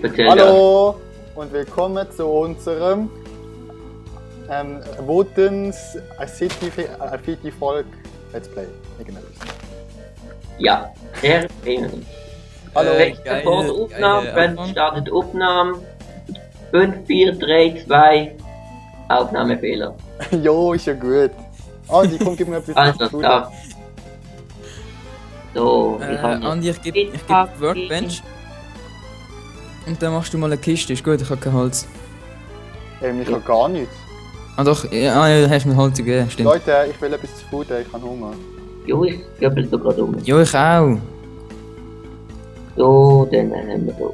erzähl Hallo und willkommen zu unserem Wotens City Folk Let's Play. Irgendetwas. Ja, sehr schön. Hallo. Wechsel vor der Aufnahme, wenn startet die Aufnahme. 5, 4, 3, 2, Aufnahmefehler. Jo, ist ja gut. Andi, komm, gib mir etwas Also, zu tun. da. So, ich habe Andi, ich geb die Workbench. Und dann machst du mal eine Kiste, ist gut, ich habe kein Holz. Ich habe gar nichts. Ah doch, ja, du hast mir Holz gegeben, stimmt. Leute, ich will etwas zu futtern, ich habe Hunger. Jo, ich göppel so gerade um. Jo, ich auch. So, dann haben wir da.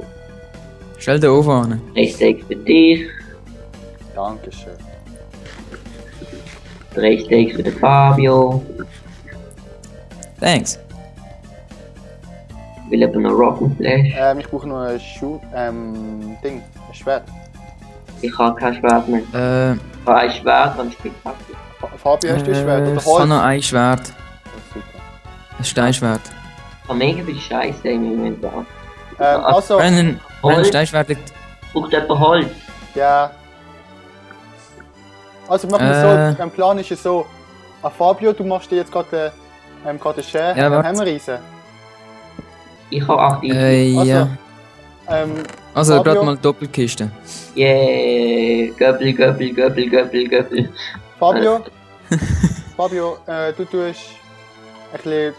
Stell den Ofen an. 3 Steaks für dich, Dankeschön. 3 Steaks für den Fabio. Thanks. Ich will aber noch Rottenfleisch. Ich brauche noch ein ein Schwert. Ich habe kein Schwert mehr. Ich habe ein Schwert und Spitzhacke. Fabio, hast du ein Schwert oder Ich habe Holz? noch ein Schwert. Oh, super. Ein Steinschwert. Ich habe mega viel Scheiße im Inventar. Also, Brennan, Holz. Steinschwert liegt. Braucht jemand Holz? ja. Also machen wir so, der Plan ist ja so, Fabio, du machst dir jetzt gerade eine Schere, Ja, warte. Hammerreisen. Ich habe 8 Eisen. Ja. Also, Fabio? gerade mal Doppelkiste. Yeah, Göppel, Göppel, Göppel, Göppel, Göppel. Fabio, Fabio, du tust ein bisschen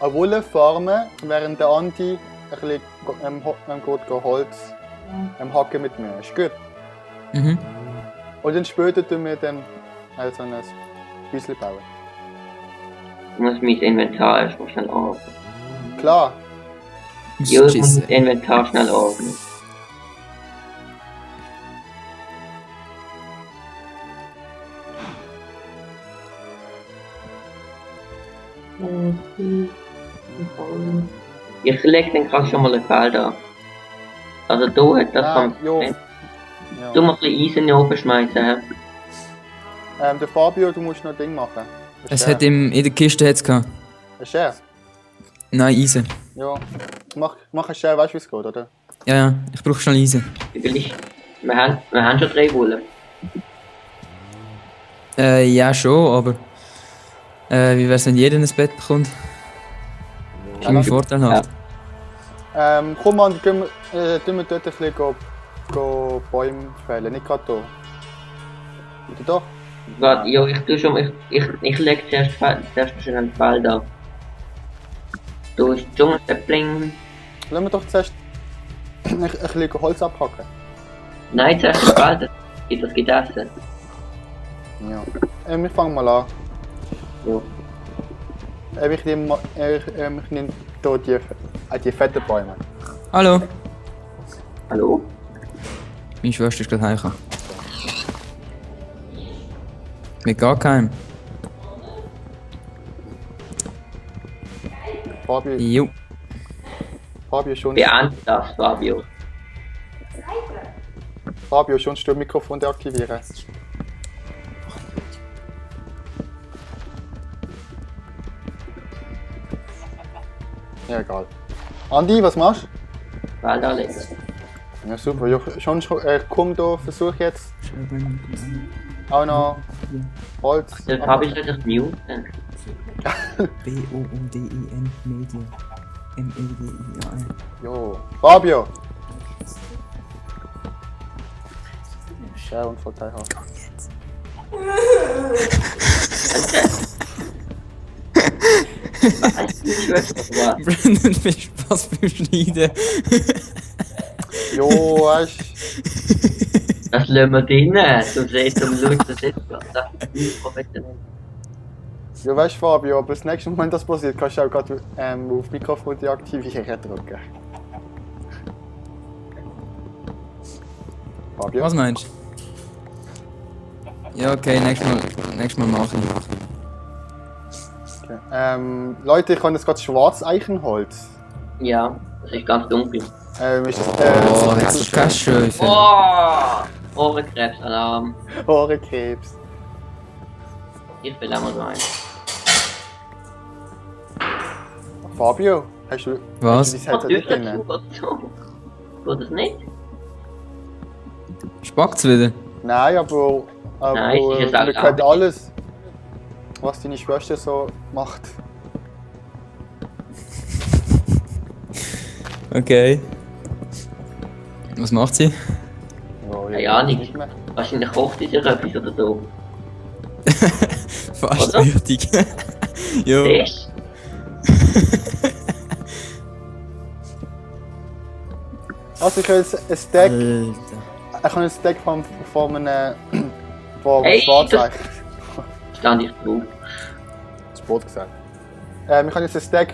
eine Wolle farmen, während der Andi ein bisschen geht Holz hacken mit mir. Ist gut. Mhm. Und dann später tun wir dann so ein Häuschen bauen. Ich muss mein Inventar erstmal schnell ordnen. Klar. Jo, ich muss Schisse. das Inventar schnell ordnen. Ich leg den gerade schon mal ein Feld an. Also da hat das Jo. Du Ja. musst ein bisschen Eisen in den Ofen schmeißen. Hä? Der Fabio, du musst noch ein Ding machen. Es hat in der Kiste hat's gehabt. Eine Schere? Nein, Eisen. Ja. Mach eine Schere, weißt du wie es geht, oder? Ja, ich brauche schnell Eisen. Wir haben schon 3 Wollen. Ja schon, aber wie wär's, wenn jeder ein Bett bekommt? Ist immer vorteilhaft. Komm mal, tun wir dort ein bisschen Bäume fällen, nicht gerade hier. Oder doch? Warte, jo, ich tu schon, ich leg zuerst schon ein Feld an. Da ist Dschungelsäppling. Lassen wir doch zuerst ein bisschen Holz abhacken. Nein, zuerst das Feld, das geht essen. Ja. Wir fangen mal an. Jo. Ich nehme hier die fetten Bäume. Hallo. Hallo? Meine Schwester ist gerade heimgekommen. Mit gar keinem. Jo. Fabio, schon Beant das, Fabio. das Mikrofon deaktivieren. Ja, egal. Andi, was machst du? Feld anlegen. Ja, super. Ja, komm da, versuch jetzt auch noch Holz. Das habe ich nicht muten. B-O-O-D-E-N Media. M-E-D-I-A-N. Jo, Fabio! Schere und Vorteil haben. Komm jetzt. Brandon, viel Spaß beim Schneiden. Jo, weißt Das lassen wir drinnen, sonst redet um Leute, das ist nicht professionell. du, ja, weißt Fabio, aber das nächste Mal, wenn das passiert, kannst du auch gerade auf Mikrofon deaktivieren drücken. Fabio? Was meinst du? Ja, okay, nächstes Mal machen. Okay. Leute, ich habe jetzt gerade Schwarz-Eichenholz. Ja, das ist ganz dunkel. Ist das, Oh, jetzt ist kein Schöfe. Oh! Ohrenkrebsalarm. Ohrenkrebs. Ich will auch mal rein. Fabio, hast du Was? dein Headset nicht drin? Geht das nicht? Spackt's wieder? Nein, aber Nein, es ist jetzt man auch kennt auch alles, was deine Schwester so macht. Okay. Was macht sie? Ja, Ja, nicht. nicht mehr. Wahrscheinlich kocht sie sich etwas oder so. Fast Oder? richtig. Jo. Siehst Also ich will ein Stack, Alter. ich habe ein Stack von einem vom Hey, Schwarzeich. du? Stand ich drauf. Das Brot gesagt. Ich habe jetzt ein Stack.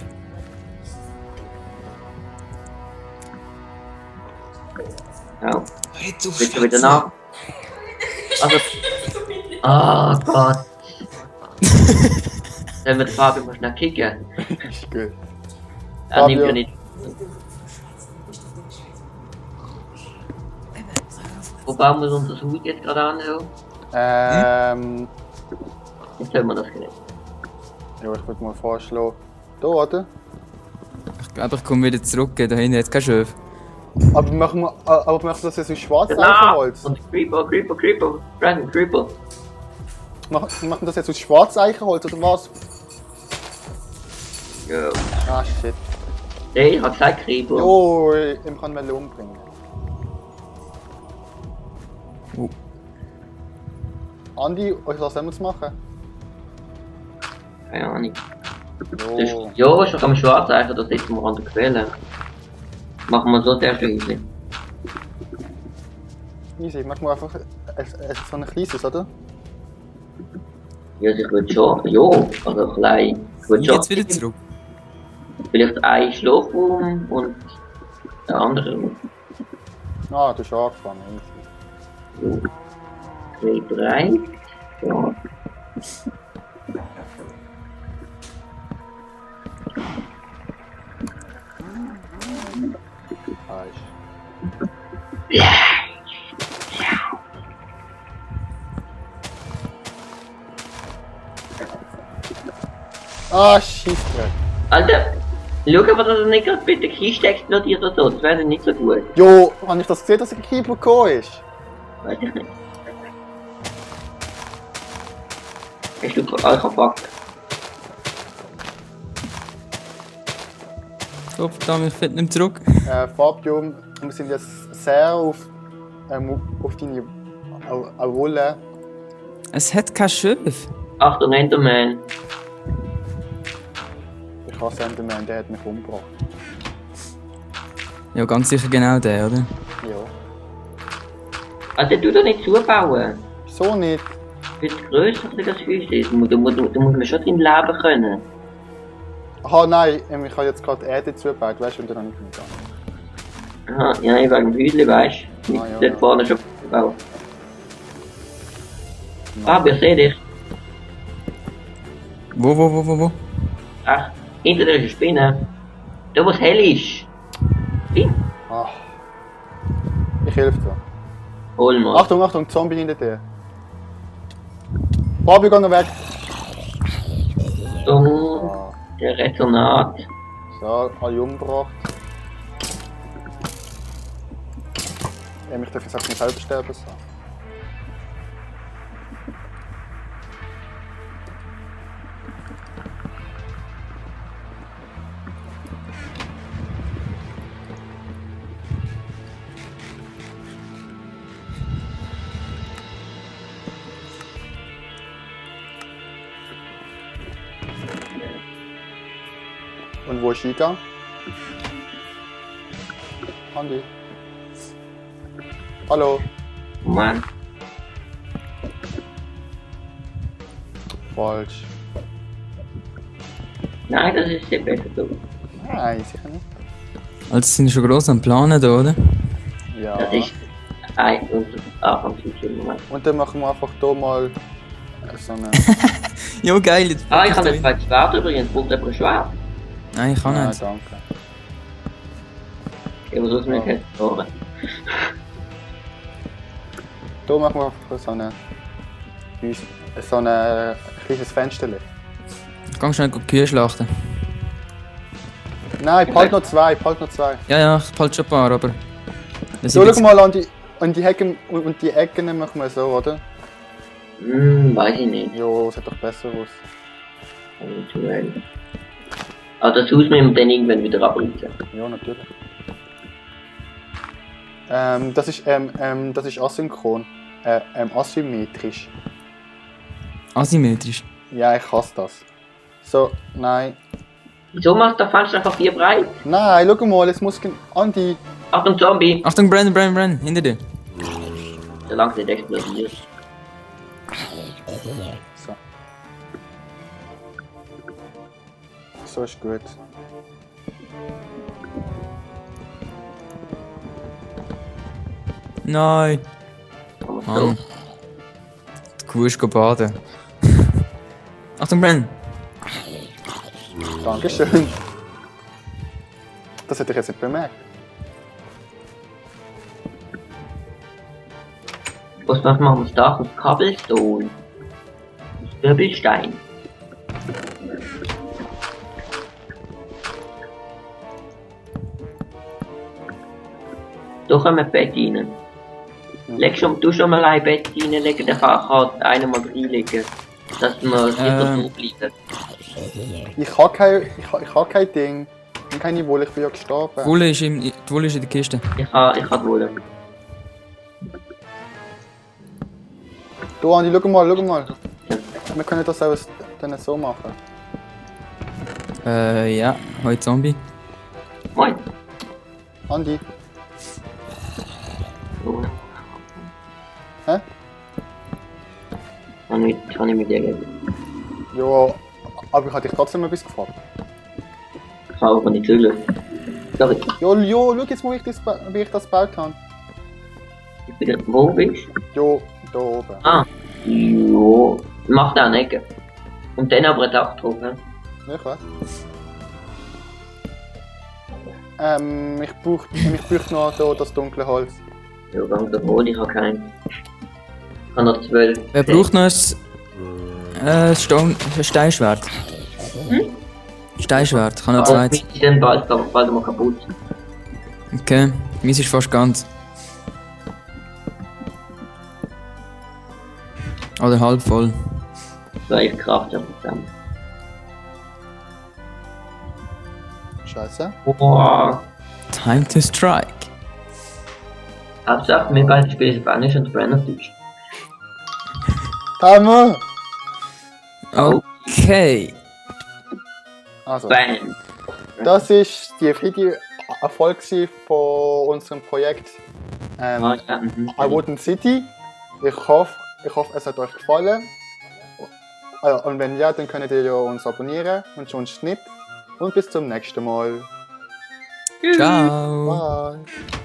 Ja. Hey, du Bitte wieder nach. Also. Ah Gott. Sollen wir den Fabio mal schnell kicken? Ist gut. Er nimmt Fabio. ja nicht. Wo bauen wir unser Haus jetzt gerade an? So? Jetzt haben wir das geredet. Ja, ich würde mal vorschlagen. Da, oder? Ich glaube, ich komme wieder zurück. Da hinten hat kein Schöf. Aber machen wir das jetzt aus schwarzem Genau! Eichenholz? Und Creeper. Dragon Creeper. Machen wir das jetzt aus schwarzem Eichenholz oder was? Ja. Ah, shit. Nee, ich hab gesagt Creeper. Jo, ich kann ihn umbringen. Oh. Andi, was sollen wir jetzt machen? Keine Ahnung. Jo. Ja, schon am Schwarzeichen, da sitzen wir an der Quelle. Machen wir so der Schlüssel. Easy, machen wir einfach so ein kleines, oder? Ja, also ich würde schon. Ja, also klein. Ich würde Und schon. jetzt wieder zurück. Vielleicht ein Schlafraum und der andere. Ah, du hast angefangen, easy. So. 2 breit. Ja. Ah, Scheissdreck. Alter, schau aber, dass er nicht gerade bei der Kiste explodiert oder so. Das wäre nicht so gut. Jo, habe ich das gesehen, dass ein Keeper gekommen ist? Weiß ich nicht. Hast du angepackt? Oh, verdammt, ich finde nicht mehr zurück. Fabio, wir sind jetzt sehr auf deine Wolle. Es hat kein Schöf. Achtung, Enderman. Ich hasse Enderman, der hat mich umgebracht. Ja, ganz sicher genau der, oder? Ja. Also, du da nicht zubauen. So nicht. Viel grösser als das Haus ist. Du musst schon dein Leben können. Aha, nein, ich habe jetzt gerade Erde zugebaut, weißt du, und dann habe ich nicht gegangen. Aha, ja, wegen dem Häuschen, weißt du. Ah, ja, Dort ja. vorne schon gebaut. Fabio, seh dich. Wo? Ach, hinter dir ist eine Spinne. Da, wo es hell ist. Wie? Ach. Ich helfe dir. Hol mal. Achtung, Zombie hinter dir. Fabio, geh noch weg. Achtung, Ah, der Resonat. so, alle umgebracht. Ich darf jetzt auch nicht selber sterben. So. Und wo ist Iga? Andi. Hallo. Mann. Falsch. Nein, das ist sehr besser so. Nein, sicher nicht. Also sind schon gross am Planen da, oder? Ja. Das ist ein unser Anfangsbildschirm. Moment. Und dann machen wir einfach hier mal so eine. Jo, geil. Jetzt Ah, ich habe jetzt zwei Schwert übrigens. Braucht jemand ein Schwert? Nein, ich kann Nein, nicht. danke. Ich muss aus mir jetzt fahren. Hier machen wir einfach so ein kleines Fenster. Geh schnell die Kühe schlachten. Nein, halt noch zwei. Ja, ich behalte schon ein paar, aber Das So, ist schau mal an die Hecken und die Ecken machen wir so, oder? Weiß ich nicht. Jo, sieht doch besser aus. Eventuell. Aber das Haus müssen wir dann irgendwann wieder abreißen. Ja, natürlich. Das ist asynchron. Asymmetrisch. asymmetrisch. Ja, ich hasse das. So, nein. Wieso machst du das Fenster einfach 4 breit? Nein, schau mal, es muss... Andi, Achtung, Zombie! Achtung, Brenn, hinter dir. Solange es nicht explodiert. so. So ist gut. Nein. Kann man so. Mann. Die Kuh ist baden. Achtung, Brenn. Dankeschön. Das hätte ich jetzt nicht bemerkt. Was machen wir uns da? Aus Cobblestone. Aus Wirbelstein. Da kommen wir Bett rein. Du schon mal ein Bett reinlegen, dann kann einer mal reinlegen. Dass wir sicher so bleiben. Ich habe kein Ding. Und keine Wolle, ich bin ja gestorben. Die Wolle ist in der Kiste. Ich kann wohl. Du Andi, schau mal. Wir können das auch dann so machen. Ja, heute Zombie. Moin. Andi, So. hä? Kann ich mit dir reden? Ja, aber ich habe dich trotzdem etwas gefragt. Ich kann auch nicht zugelassen. Sorry. Jo, schau jetzt mal, wie ich das gebaut habe. Ich bin wo bist du? Jo, da oben. Ah. Jo. Mach da eine Ecke. Und dann aber ein Dach drauf, ne? Ich weiß. Ich brauche noch da das dunkle Holz. Ja, ganz obwohl, ich habe keinen. Ich habe noch 12. Wer braucht noch ein Steinschwert? Steinschwert, ich habe noch Aber zwei. ist dann bald mal kaputt. Okay, meins ist fast ganz. Oder halb voll. Weil ich Kraft habe zusammen. Scheiße. Boah. Time to strike. Hauptsache, wir beide spielen Spanisch und Brenner Deutsch. Hammer! Okay. Also, Bam. das ist die friede Erfolg von unserem Projekt Ja, I Wooden City. Ich hoffe, es hat euch gefallen. Und wenn ja, dann könnt ihr ja uns abonnieren und sonst nicht. Und bis zum nächsten Mal. Ciao. Bye.